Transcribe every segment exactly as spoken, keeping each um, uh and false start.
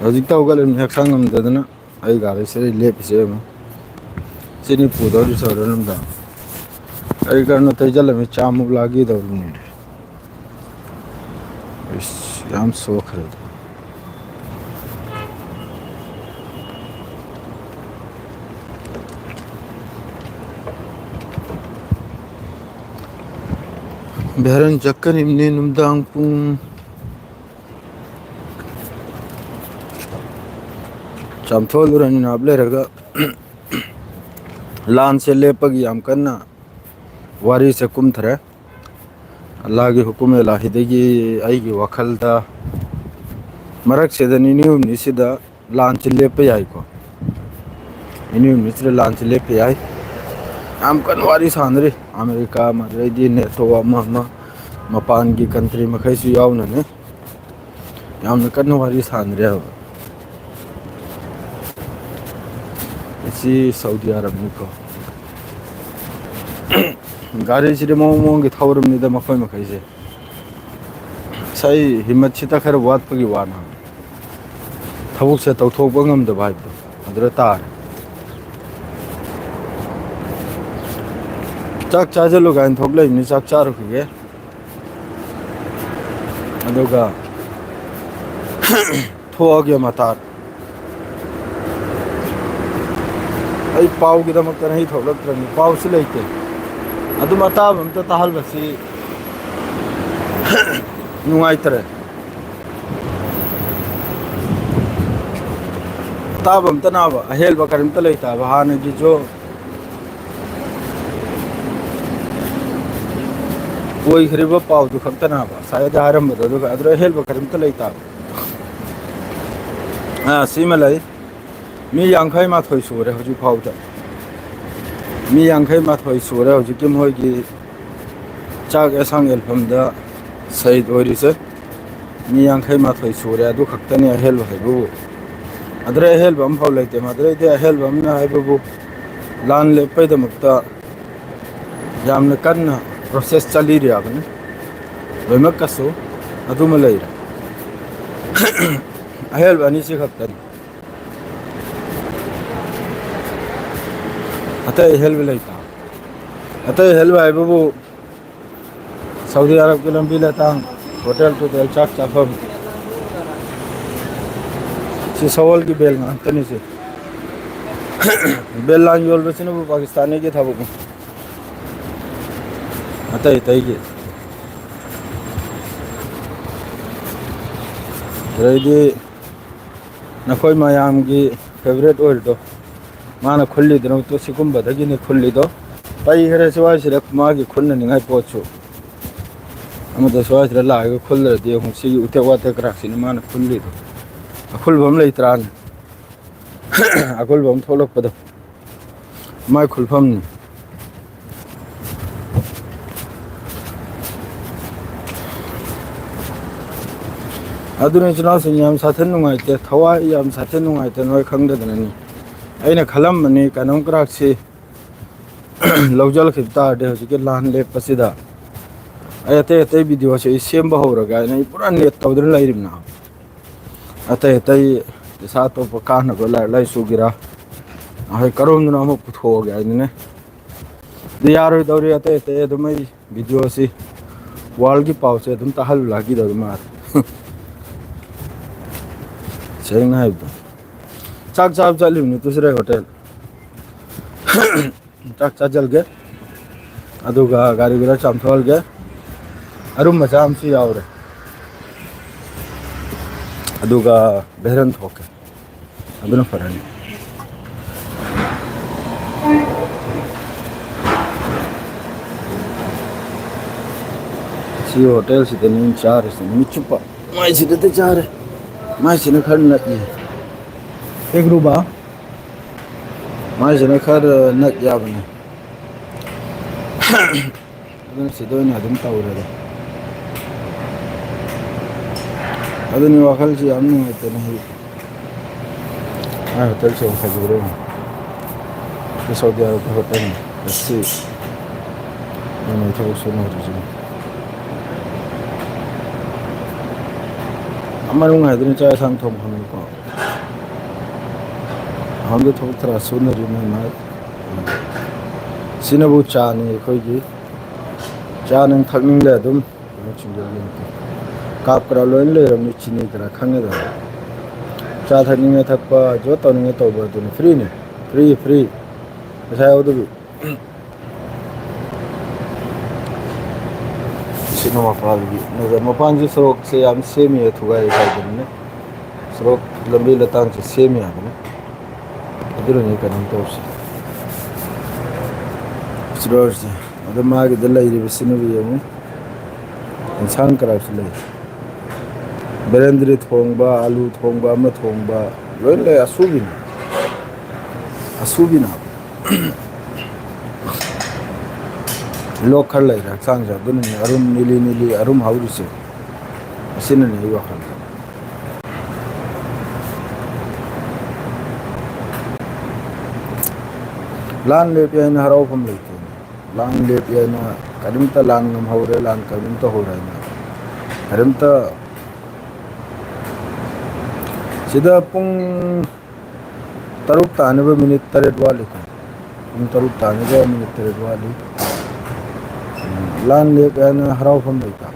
ꯍꯧꯖꯤꯛꯇ ꯍꯧꯒꯠꯂꯤꯕꯅꯤ, ꯍꯛꯆꯥꯡ ꯉꯝꯗꯗꯅ ꯑꯩ ꯒꯥꯔꯤꯁꯤꯗ ꯂꯦꯞꯄꯤꯁꯦ ꯌꯦꯡꯉꯨ꯫ ꯁꯤꯅꯤ ꯄꯨꯗꯧꯔꯤ ꯁꯧꯔ ꯅꯨꯡꯗꯥꯡ꯫ ꯑꯩ ꯀꯩꯅꯣ ꯇꯩꯁꯜꯂꯝꯃꯤ, ꯆꯥꯃꯨꯛ ꯂꯥꯒꯦꯗꯧꯔꯤꯅꯤ꯫ ꯏꯁ, ꯌꯥꯝ ꯁꯣꯛꯈ꯭ꯔꯦ꯫ ꯚꯦꯔꯟ ꯆꯠꯀꯅꯤꯕꯅꯤ ꯅꯨꯡꯗꯥꯡ ꯄꯨꯡ ꯆꯥꯝꯊꯣꯛꯂꯨꯔꯅꯤ ꯅꯥꯞ ꯂꯩꯔꯒ꯫ ꯂꯥꯟꯁꯦ ꯂꯦꯞꯄꯒꯤ ꯌꯥꯝ ꯀꯟꯅ ꯋꯥꯔꯤꯁꯦ ꯀꯨꯝꯊꯔꯦ꯫ ꯑꯜꯂꯥꯒꯤ ꯍꯨꯀꯨꯝ ꯑꯦꯂꯥꯍꯤꯗꯒꯤ ꯑꯩꯒꯤ ꯋꯥꯈꯜꯗ ꯃꯔꯛꯁꯤꯗ ꯅꯤꯅꯤ ꯍꯨꯝꯅꯤꯁꯤꯗ ꯂꯥꯟꯁꯤ ꯂꯦꯞꯄ ꯌꯥꯏꯀꯣ꯫ ꯅꯤꯅꯤ ꯍꯨꯝꯅꯤꯁꯤꯗ ꯂꯥꯟꯁꯤ ꯂꯦꯞꯄ ꯌꯥꯏ꯫ ꯌꯥꯝ ꯀꯟꯅ ꯋꯥꯔꯤ ꯁꯥꯟꯅꯔꯤ ꯑꯃꯦꯔꯤꯀꯥ, ꯑꯗꯩꯗꯤ ꯅꯦꯇꯣ, ꯑꯃ ꯑꯃ, ꯃꯄꯥꯟꯒꯤ ꯀꯟꯇ꯭ꯔꯤ ꯃꯈꯩꯁꯨ ꯌꯥꯎꯅꯅꯦ꯫ ꯌꯥꯝꯅ ꯀꯟꯅ ꯋꯥꯔꯤ ꯁꯥꯟꯅꯔꯦꯕ꯫ ꯑꯁꯤ ꯁꯥꯎꯗꯤ ꯑꯔꯕꯅꯤꯀꯣ꯫ ꯒꯥꯔꯤꯁꯤꯗꯤ ꯃꯑꯣꯡ ꯃꯑꯣꯡꯒꯤ ꯊꯧꯔꯕꯅꯤꯗ ꯃꯈꯣꯏ ꯃꯈꯩꯁꯦ꯫ ꯉꯁꯥꯏ ꯍꯤꯝꯃꯠꯁꯤꯗ ꯈꯔ ꯋꯥꯠꯄꯒꯤ ꯋꯥꯅꯤ꯫ ꯊꯕꯛꯁꯦ ꯇꯧꯊꯣꯛꯄ ꯉꯝꯗꯕ ꯍꯥꯏꯕꯗꯣ ꯑꯗꯨꯗ ꯇꯥꯔꯦ꯫ ꯆꯥꯛ ꯆꯥꯁꯤꯜꯂꯨ ꯀꯥꯏꯅ ꯊꯣꯛꯂꯛꯏꯕꯅꯤ, ꯆꯥꯛ ꯆꯥꯔꯨꯈꯤꯒꯦ꯫ ꯑꯗꯨꯒ ꯊꯣꯛꯑꯒꯦ ꯃꯇꯥꯔ꯫ ꯑꯩ ꯄꯥꯎꯒꯤꯗꯃꯛꯇꯅ ꯑꯩ ꯊꯣꯛꯂꯛꯇ꯭ꯔꯕꯅꯤ, ꯄꯥꯎꯁꯨ ꯂꯩꯇꯦ꯫ ꯑꯗꯨꯝ ꯑꯇꯥꯕ ꯑꯝꯇ ꯇꯥꯍꯜꯂꯁꯤ꯫ ꯅꯨꯡꯉꯥꯏꯇ꯭ꯔꯦ꯫ ꯑꯇꯥꯕ ꯑꯝꯇ ꯅꯥꯕ, ꯑꯍꯦꯟꯕ ꯀꯔꯤꯝꯇ ꯂꯩꯇꯕ꯫ ꯍꯥꯟꯅꯒꯤꯁꯨ ꯑꯣꯏꯈ꯭ꯔꯤꯕ ꯄꯥꯎꯗꯨ ꯈꯛꯇꯅꯦꯕ ꯉꯁꯥꯏꯗ ꯍꯥꯏꯔꯝꯕꯗꯣ, ꯑꯗꯨꯒ ꯑꯗꯨꯗ ꯑꯍꯦꯟꯕ ꯀꯔꯤꯝꯇ ꯂꯩꯇꯕ꯫ ꯑꯥ, ꯁꯤꯃ ꯂꯩ꯫ ꯃꯤ ꯌꯥꯡꯈꯩ ꯃꯥꯊꯣꯏ ꯁꯨꯔꯦ ꯍꯧꯖꯤꯛ ꯐꯥꯎꯗ꯫ ꯃꯤ ꯌꯥꯡꯈꯩ ꯃꯥꯊꯣꯏ ꯁꯨꯔꯦ ꯍꯧꯖꯤꯛꯀꯤ ꯃꯣꯏꯒꯤ ꯆꯥꯛ ꯑꯦꯁꯥꯡ ꯌꯦꯜꯐꯝꯗ ꯁꯍꯤꯗ ꯑꯣꯏꯔꯤꯁꯦ꯫ ꯃꯤ ꯌꯥꯡꯈꯩ ꯃꯥꯊꯣꯏ ꯁꯨꯔꯦ, ꯑꯗꯨ ꯈꯛꯇꯅꯤ ꯑꯍꯦꯟꯕ ꯍꯥꯏꯕꯕꯨ꯫ ꯑꯗꯨꯗꯩ ꯑꯍꯦꯟꯕ ꯑꯃꯐꯥꯎ ꯂꯩꯇꯦ꯫ ꯃꯗꯨꯗꯩꯗꯤ ꯑꯍꯦꯟꯕ ꯑꯃꯅ ꯍꯥꯏꯕꯕꯨ ꯂꯥꯟ ꯂꯦꯞꯄꯩꯗꯃꯛꯇ ꯌꯥꯝꯅ ꯀꯟꯅ ꯄ꯭ꯔꯣꯁꯦꯁ ꯆꯠꯂꯤꯔꯤꯕꯅꯤ꯫ ꯂꯣꯏꯅꯃꯛꯀꯁꯨ ꯑꯗꯨꯃ ꯂꯩꯔꯦ꯫ ꯑꯍꯦꯜꯕ ꯑꯅꯤꯁꯤ ꯈꯛꯇꯅꯤ꯫ ꯑꯇꯩ ꯑꯍꯦꯜꯕ ꯂꯩꯇ꯫ ꯑꯇꯩ ꯑꯍꯦꯜꯕ ꯍꯥꯏꯕꯕꯨ ꯁꯥꯎꯗꯤ ꯑꯔꯕꯀꯤ ꯂꯝꯕꯤ ꯂꯇꯥꯡ, ꯍꯣꯇꯦꯜ ꯇꯣꯇꯦꯜ, ꯆꯥꯛ ꯆꯥꯐꯝ, ꯁꯤ ꯁꯋꯜꯒꯤ ꯕꯦꯜ ꯉꯥꯛꯇꯅꯤ꯫ ꯁꯤ ꯕꯦꯜ ꯂꯥꯟ ꯌꯣꯜꯕꯁꯤꯅꯕꯨ ꯄꯥꯀꯤꯁꯇꯥꯅꯤꯒꯤ ꯊꯕꯛꯅꯤ꯫ ꯑꯇꯩ ꯑꯇꯩꯒꯤ꯫ ꯑꯗꯩꯗꯤ ꯅꯈꯣꯏ ꯃꯌꯥꯝꯒꯤ ꯐꯦꯚꯔꯦꯠ ꯑꯣꯏꯔꯤꯗꯣ, ꯃꯥꯅ ꯈꯨꯜꯂꯤꯗꯨꯅ ꯇꯣ ꯁꯤꯒꯨꯝꯕꯗꯒꯤꯅꯤ ꯈꯨꯜꯂꯤꯗꯣ꯫ ꯄꯩꯈꯔꯦ ꯁ꯭ꯋꯥꯏꯁꯤꯗ ꯃꯥꯒꯤ ꯈꯨꯟꯅꯅꯤꯡꯉꯥꯏ ꯄꯣꯠꯁꯨ꯫ ꯑꯃꯗ ꯁ꯭ꯋꯥꯏꯁꯤꯗ ꯂꯥꯛꯑꯒ ꯈꯨꯜꯂꯗꯤ ꯑꯃꯨꯛ ꯁꯤꯒꯤ ꯎꯇꯦꯛ ꯋꯥꯇꯦꯛ ꯀꯔꯥꯛꯁꯤꯅꯤ ꯃꯥꯅ ꯈꯨꯜꯂꯤꯗꯣ꯫ ꯑꯈꯨꯜꯕ ꯑꯃ ꯂꯩꯇ꯭ꯔꯥꯅꯦ? ꯑꯈꯨꯜꯕ ꯑꯃ ꯊꯣꯛꯂꯛꯄꯗꯣ꯫ ꯃꯥꯏ ꯈꯨꯜꯐꯝꯅꯤ꯫ ꯑꯗꯨꯅ ꯏꯆꯤꯟ ꯏꯅꯥꯎꯁꯤꯡ ꯌꯥꯝ ꯁꯥꯊꯤꯅ ꯅꯨꯡꯉꯥꯏꯇꯦ, ꯊꯋꯥꯏ ꯌꯥꯝ ꯁꯥꯊꯤꯅ ꯅꯨꯡꯉꯥꯏꯇꯦ, ꯅꯣꯏ ꯈꯪꯗꯗꯅꯅꯤ꯫ ꯑꯩꯅ ꯈꯜꯂꯝꯕꯅꯤ ꯀꯩꯅꯣꯝ ꯀꯔꯥꯛꯁꯤ ꯂꯧꯁꯤꯜꯂꯛꯈꯤꯕ ꯇꯥꯔꯗꯤ ꯍꯧꯖꯤꯛꯀꯤ ꯂꯥꯟ ꯂꯦꯞꯄꯁꯤꯗ ꯑꯩ ꯑꯇꯩ ꯑꯇꯩ ꯚꯤꯗꯤꯑꯣꯁꯦ ꯑꯩ ꯁꯦꯝꯕ ꯍꯧꯔꯒꯦ ꯍꯥꯏꯅ ꯑꯩ ꯄꯨꯔꯥ ꯅꯦꯠ ꯇꯧꯗꯅ ꯂꯩꯔꯤꯕꯅꯤ꯫ ꯑꯇꯩ ꯑꯇꯩ ꯏꯁꯥ ꯑꯇꯣꯞꯄ ꯀꯥꯟꯅꯕ ꯂꯥꯏꯔꯤꯛ ꯂꯥꯏꯁꯨꯒꯤꯔ ꯑꯩꯈꯣꯏ ꯀꯔꯣꯝꯗꯅꯣ ꯑꯃ ꯄꯨꯊꯣꯛꯑꯒꯦ ꯍꯥꯏꯗꯨꯅꯦ꯫ ꯑꯗꯨ ꯌꯥꯔꯣꯏꯗꯧꯔꯤ꯫ ꯑꯇꯩ ꯑꯇꯩ ꯑꯗꯨꯝ ꯑꯩ ꯚꯤꯗꯤꯑꯣꯁꯤ ꯋꯥꯔꯜꯒꯤ ꯄꯥꯎꯁꯦ ꯑꯗꯨꯝ ꯇꯥꯍꯜꯂꯨ ꯍꯥꯏꯈꯤꯗꯧꯔꯤ ꯃꯥꯜꯂꯦ꯫ ꯁꯦꯡꯅ ꯍꯥꯏꯕꯗꯣ꯫ ꯆꯥꯛ ꯆꯥꯕ ꯆꯠꯂꯤꯕꯅꯤ ꯇꯨꯁꯤꯔꯩ ꯍꯣꯇꯦꯜ꯫ ꯆꯥꯛ ꯆꯥꯁꯤꯜꯒꯦ, ꯑꯗꯨꯒ ꯒꯥꯔꯤ ꯒꯨꯔꯥ ꯆꯥꯝꯊꯣꯛꯍꯜꯒꯦ꯫ ꯑꯔꯨꯝ ꯃꯆꯥ ꯑꯃꯁꯨ ꯌꯥꯎꯔꯦ, ꯑꯗꯨꯒ ꯚꯦꯔꯟ ꯊꯣꯛꯀꯦ꯫ ꯑꯗꯨꯅ ꯐꯔꯅꯤ꯫ ꯁꯤ ꯍꯣꯇꯦꯜꯁꯤꯗꯅꯤ ꯑꯩꯅ ꯆꯥꯔꯤꯁꯤ ꯅꯨꯃꯤꯠ ꯆꯨꯞꯄ꯫ ꯃꯥꯏꯁꯤꯗꯗꯤ ꯆꯥꯔꯦ꯫ ꯃꯥꯏꯁꯤꯅ ꯈꯔ ꯅꯛꯏ꯫ ꯄꯤꯛꯔꯨꯕ꯫ ꯃꯥꯏꯁꯤꯅ ꯈꯔ ꯅꯛ ꯌꯥꯕꯅꯤ꯫ ꯑꯗꯨꯅ ꯁꯤꯗ ꯑꯣꯏꯅ ꯑꯗꯨꯝ ꯇꯧꯔꯦꯗ꯫ ꯑꯗꯨꯅꯤ ꯋꯥꯈꯜꯁꯤ ꯌꯥꯝ ꯅꯨꯡꯉꯥꯏꯇꯅ ꯍꯧꯖꯤꯛ꯫ ꯃꯥꯏ ꯍꯣꯇꯦꯜ ꯆꯣꯡꯈꯠꯂꯨꯔꯦ꯫ ꯁꯤ ꯁꯥꯎꯗꯤ ꯑꯔꯕꯀꯤ ꯍꯣꯇꯦꯜꯅꯤ꯫ ꯑꯁꯤ ꯅꯣꯡꯃꯩ ꯊꯕꯛ ꯁꯨꯅ ꯍꯧꯖꯤꯛꯁꯤ꯫ ꯃꯅꯨꯡ ꯍꯥꯏꯗꯨꯅ ꯆꯥꯛ ꯌꯦꯟꯁꯥꯡ ꯊꯣꯡꯐꯝꯅꯤꯀꯣ꯫ ꯑꯍꯟꯗꯨ ꯊꯕꯛ ꯊꯔꯥ ꯁꯨꯅꯔꯤ ꯃꯥꯏ ꯃꯥꯏ꯫ ꯁꯤꯅꯕꯨ ꯆꯥꯅꯤ ꯑꯩꯈꯣꯏꯒꯤ꯫ ꯆꯥ ꯅꯪ ꯊꯛꯅꯤꯡꯂꯦ ꯑꯗꯨꯝ ꯀꯩꯅꯣ ꯆꯤꯡꯖꯧ ꯌꯦꯡꯉꯛꯀꯦ꯫ ꯀꯥꯞ ꯀꯔꯥ ꯂꯣꯏꯅ ꯂꯩꯔꯝꯅꯤ, ꯆꯤꯅꯤ ꯀꯔꯥ ꯈꯪꯉꯦꯗꯅ꯫ ꯆꯥ ꯊꯛꯅꯤꯡꯉꯦ ꯊꯛꯄ, ꯖꯣꯠ ꯇꯧꯅꯤꯡꯉꯦ ꯇꯧꯕ ꯑꯗꯨꯅꯤ꯫ ꯐ꯭ꯔꯤꯅꯦ, ꯐ꯭ꯔꯤ, ꯐ꯭ꯔꯤ꯫ ꯄꯩꯁꯥ ꯌꯥꯎꯗꯕꯤ꯫ ꯁꯤꯅ ꯃꯄꯥꯟꯒꯤ ꯅꯖꯔ꯫ ꯃꯄꯥꯟꯁꯤ ꯁꯣꯔꯣꯛꯁꯦ ꯌꯥꯝ ꯁꯦꯝꯃꯤ, ꯊꯨꯒꯥꯏ ꯍꯥꯏꯗꯅꯅꯦ꯫ ꯁꯣꯔꯣꯛ ꯂꯝꯕꯤ ꯂꯇꯥꯡꯁꯦ ꯁꯦꯝꯃꯤ ꯍꯥꯏꯕꯅꯤ꯫ ꯑꯗꯨꯅꯅꯦ ꯀꯩꯅꯣꯝ ꯇꯧꯔꯤꯁꯦ꯫ ꯁꯤꯔꯣꯏꯁꯦ꯫ ꯑꯗꯣ ꯃꯥꯒꯤꯗ ꯂꯩꯔꯤꯕꯁꯤꯅꯕꯨ ꯌꯦꯡꯉꯨ꯫ ꯏꯟꯁꯥꯡ ꯀꯔꯥꯁꯨ ꯂꯩ꯫ ꯕꯦꯔꯦꯟꯗ꯭ꯔꯤ ꯊꯣꯡꯕ, ꯑꯂꯨ ꯊꯣꯡꯕ, ꯑꯃ ꯊꯣꯡꯕ, ꯂꯣꯏ ꯂꯩ꯫ ꯑꯁꯨꯕꯤꯅꯤ꯫ ꯑꯁꯨꯕꯤꯅ꯫ ꯂꯣꯛ ꯈꯔ ꯂꯩꯔꯦ ꯍꯛꯆꯥꯡꯁꯦ꯫ ꯑꯗꯨꯅꯅꯦ ꯑꯔꯨꯝ ꯅꯤꯂꯤ ꯅꯤꯂꯤ ꯑꯔꯨꯝ ꯍꯧꯔꯤꯁꯦ꯫ ꯑꯁꯤꯅꯅꯦ ꯑꯩ ꯋꯥꯈꯜꯗ꯫ ꯂꯥꯟ ꯂꯦꯞꯄꯦ ꯍꯥꯏꯅ ꯍꯔꯥꯎꯐꯝ ꯂꯩꯇꯦ꯫ ꯂꯥꯟ ꯂꯦꯞꯄꯦ ꯍꯥꯏꯅ ꯀꯔꯤꯝꯇ ꯂꯥꯟ ꯉꯝꯍꯧꯔꯦ, ꯂꯥꯟ ꯀꯔꯤꯝꯇ ꯍꯧꯔꯦ ꯍꯥꯏꯅ ꯀꯔꯤꯝꯇ꯫ ꯁꯤꯗ ꯄꯨꯡ ꯇꯔꯨꯛ ꯇꯥꯅꯕ ꯃꯤꯅꯤꯠ ꯇꯔꯦꯠ ꯋꯥꯠꯂꯤ꯫ ꯄꯨꯡ ꯇꯔꯨꯛ ꯇꯥꯅꯕ ꯃꯤꯅꯤꯠ ꯇꯔꯦꯠ ꯋꯥꯠꯂꯤ꯫ ꯎꯝ, ꯂꯥꯟ ꯂꯦꯞꯄꯦ ꯍꯥꯏꯅ ꯍꯔꯥꯎꯐꯝ ꯂꯩꯇ꯫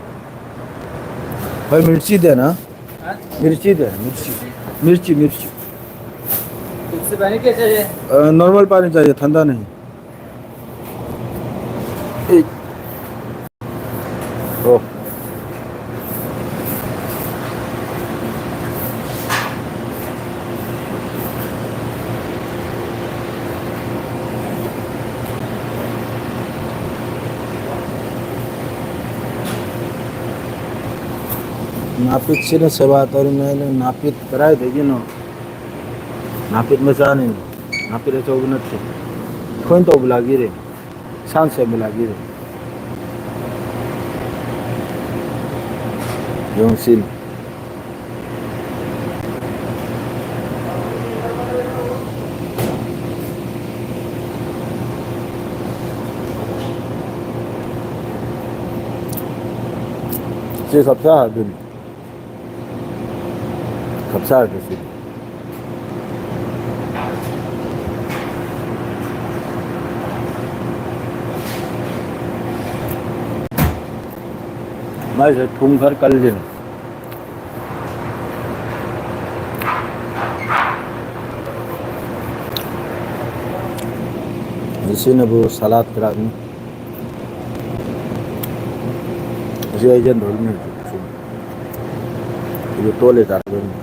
ꯍꯣꯏ, ꯃꯤꯔꯆꯤ ꯗꯦꯅ? ꯍꯥ? ꯃꯤꯔꯆꯤ ꯗꯦ, ꯃꯤꯔꯆꯤ꯫ ꯃꯤꯔꯆꯤ, ꯃꯤꯔꯆꯤ꯫ इससे पहले क्या चाहिए? अ, नॉर्मल पानी चाहिए, ठंडा नहीं। एक। ꯑꯣ꯫ ꯅꯥꯄꯤꯠꯁꯤꯅ ꯁꯦꯕꯥ ꯇꯧꯔꯤꯉꯩꯗ ꯅꯥꯄꯤꯠ ꯀꯗꯥꯏꯗꯒꯤꯅꯣ? ꯅꯥꯄꯤꯠ ꯃꯆꯥꯅꯤꯅꯦ, ꯅꯥꯄꯤꯠ ꯑꯆꯧꯕ ꯅꯠꯇꯦ꯫ ꯑꯩꯈꯣꯏꯅ ꯇꯧꯕ ꯂꯥꯛꯄꯤꯔꯦ, ꯏꯁꯥꯅ ꯁꯦꯝꯕ ꯂꯥꯛꯄꯤꯔꯦ꯫ ꯌꯦꯡꯉꯨ ꯁꯤꯅꯤ꯫ ꯁꯤ ꯆꯞ ꯆꯥ ꯑꯗꯨꯅꯤ꯫ ꯆꯞ ꯆꯥꯔꯗ꯭ꯔꯣ ꯁꯤꯗꯤ? ꯃꯥꯏꯁꯦ ꯊꯨꯝ ꯈꯔ ꯀꯜꯂꯤꯅꯦ꯫ ꯁꯤꯅꯕꯨ ꯁꯂꯥꯗ ꯈꯔ ꯍꯥꯞꯅꯤ꯫ ꯑꯁꯤ ꯍꯩꯖꯤꯟꯗꯧꯔꯤꯕꯅꯤ ꯍꯧꯖꯤꯛ ꯁꯨꯝ꯫ ꯑꯗꯨ ꯇꯣꯠꯂꯦ ꯆꯥꯔꯗꯣꯏꯅꯤ꯫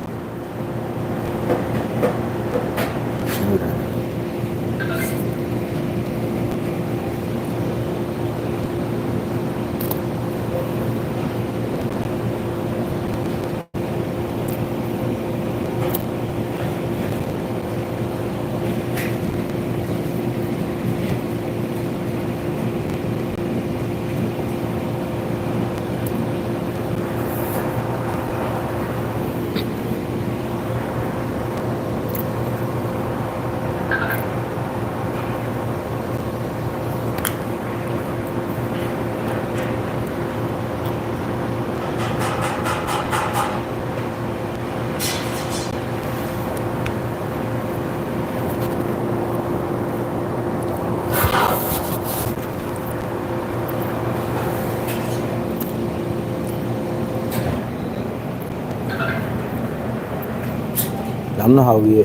ꯌꯥꯝꯅ ꯍꯥꯎꯏꯌꯦ꯫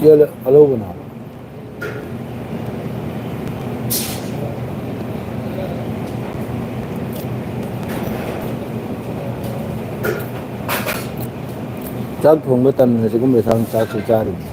ꯌꯦꯜ ꯑꯂꯧꯕꯅ꯫ ꯆꯥꯛ ꯊꯣꯡꯕ ꯇꯟꯗꯅ ꯁꯤꯒꯨꯝꯕ ꯌꯦꯟꯁꯥꯡ ꯆꯥꯛꯁꯤ ꯆꯥꯔꯤꯅꯤ꯫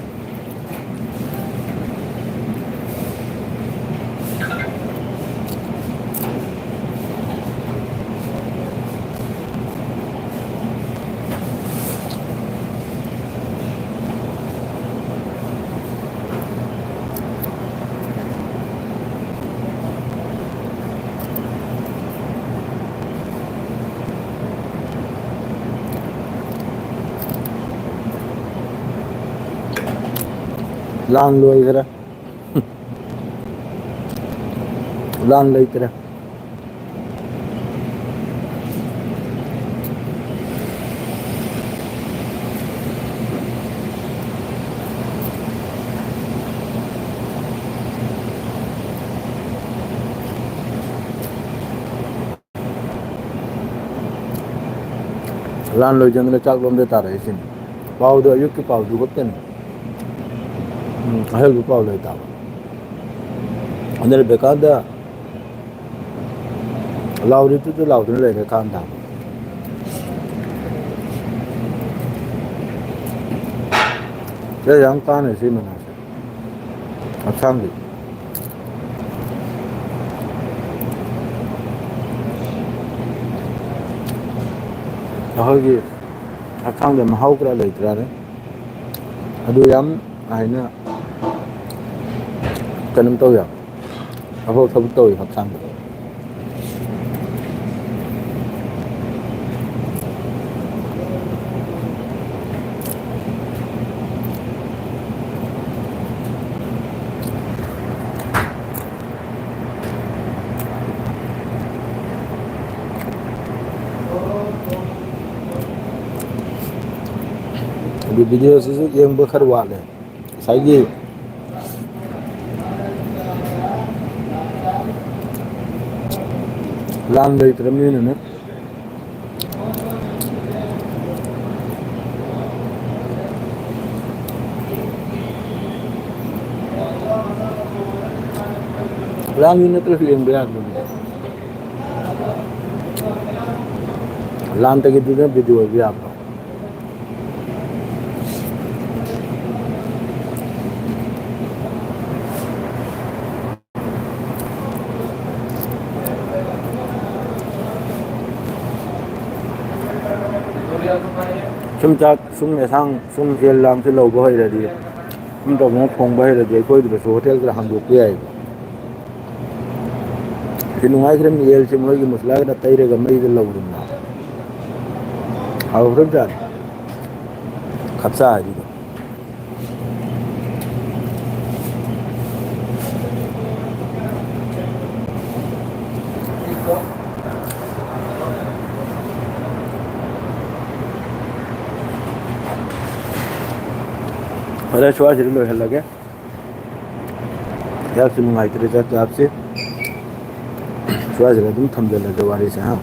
ꯂꯥꯡ ꯂꯣꯏꯈ꯭ꯔꯦ꯫ ꯂꯥꯡ ꯂꯩꯇ꯭ꯔꯦ꯫ ꯂꯥꯟ ꯂꯣꯏꯗꯅ ꯆꯥꯛ ꯂꯣꯝꯗ ꯇꯥꯔꯛꯏꯁꯤꯅꯤ꯫ ꯄꯥꯎꯗꯣ ꯑꯌꯨꯛꯀꯤ ꯄꯥꯎꯗꯨ ꯈꯛꯇꯅꯤ꯫ ꯎꯝ, ꯑꯍꯦꯟꯕ ꯄꯥꯎ ꯂꯩꯇꯕ꯫ ꯑꯗꯨꯅ ꯕꯦꯀꯥꯟꯗ ꯂꯥꯎꯔꯤꯗꯨꯗ ꯂꯥꯎꯗꯨꯅ ꯂꯩꯔꯦ ꯀꯥꯟꯗ꯫ ꯁꯤꯗ ꯌꯥꯝ ꯀꯥꯟꯅꯩ ꯁꯤ ꯃꯅꯥꯁꯦ꯫ ꯍꯛꯆꯥꯡꯒꯤ꯫ ꯑꯩꯈꯣꯏꯒꯤ ꯍꯛꯆꯥꯡꯗ ꯃꯍꯥꯎ ꯈꯔ ꯂꯩꯇ꯭ꯔꯥꯅꯦ? ꯑꯗꯨ ꯌꯥꯝ ꯍꯥꯏꯅ ꯀꯩꯅꯣꯝ ꯇꯧꯋꯦ꯫ ꯑꯐꯕ ꯊꯕꯛ ꯇꯧꯋꯤ ꯍꯛꯆꯥꯡꯗ꯫ ꯑꯗꯨ ꯚꯤꯗꯤꯑꯣꯁꯤꯁꯨ ꯌꯦꯡꯕ ꯈꯔ ꯋꯥꯠꯂꯦ꯫ ꯉꯁꯥꯏꯒꯤ ꯂꯥꯟ ꯂꯩꯇ꯭ꯔꯕꯅꯤꯅꯅꯦ꯫ ꯂꯥꯟꯒꯤ ꯅꯠꯇ꯭ꯔꯁꯨ ꯌꯦꯡꯕ ꯌꯥꯗꯕꯅꯤ꯫ ꯂꯥꯟꯗꯒꯤꯗꯨꯅ ꯚꯤꯗꯤꯑꯣ ꯑꯣꯏꯕ ꯌꯥꯕ꯭ꯔꯣ? ꯁꯨꯝ ꯆꯥꯛ, ꯁꯨꯝ ꯑꯦꯟꯁꯥꯡ, ꯁꯨꯝ ꯌꯦꯟ ꯂꯥꯡꯁꯨ ꯂꯧꯕ ꯍꯩꯔꯗꯤ, ꯁꯨꯝ ꯇꯧꯗꯅ ꯊꯣꯡꯕ ꯍꯩꯔꯗꯤ ꯑꯩꯈꯣꯏꯗꯨꯗꯁꯨ ꯍꯣꯇꯦꯜ ꯈꯔ ꯍꯥꯡꯗꯣꯛꯄ ꯌꯥꯏꯕ꯫ ꯁꯤ ꯅꯨꯡꯉꯥꯏꯈ꯭ꯔꯦ, ꯌꯦꯟꯁꯦ ꯃꯣꯏꯒꯤ ꯃꯁꯂꯥꯒꯤꯗ ꯇꯩꯔꯒ ꯃꯩꯗ ꯂꯧꯔꯤꯕꯅ ꯍꯥꯎꯈ꯭ꯔꯕꯖꯥꯠꯅꯤ꯫ ꯈꯞꯁꯥ ꯍꯥꯏꯔꯤꯗꯣ꯫ ꯐꯔꯦ, ꯁ꯭ꯋꯥꯏꯁꯤꯗ ꯂꯣꯏꯍꯜꯂꯒꯦ꯫ ꯆꯥꯛꯁꯨ ꯅꯨꯡꯉꯥꯏꯇ꯭ꯔꯦ, ꯆꯥꯛ ꯆꯥꯕꯁꯦ꯫ ꯁ꯭ꯋꯥꯏꯁꯤꯗ ꯑꯗꯨꯝ ꯊꯝꯖꯤꯜꯂꯒꯦ ꯋꯥꯔꯤꯁꯦ, ꯍꯥ꯫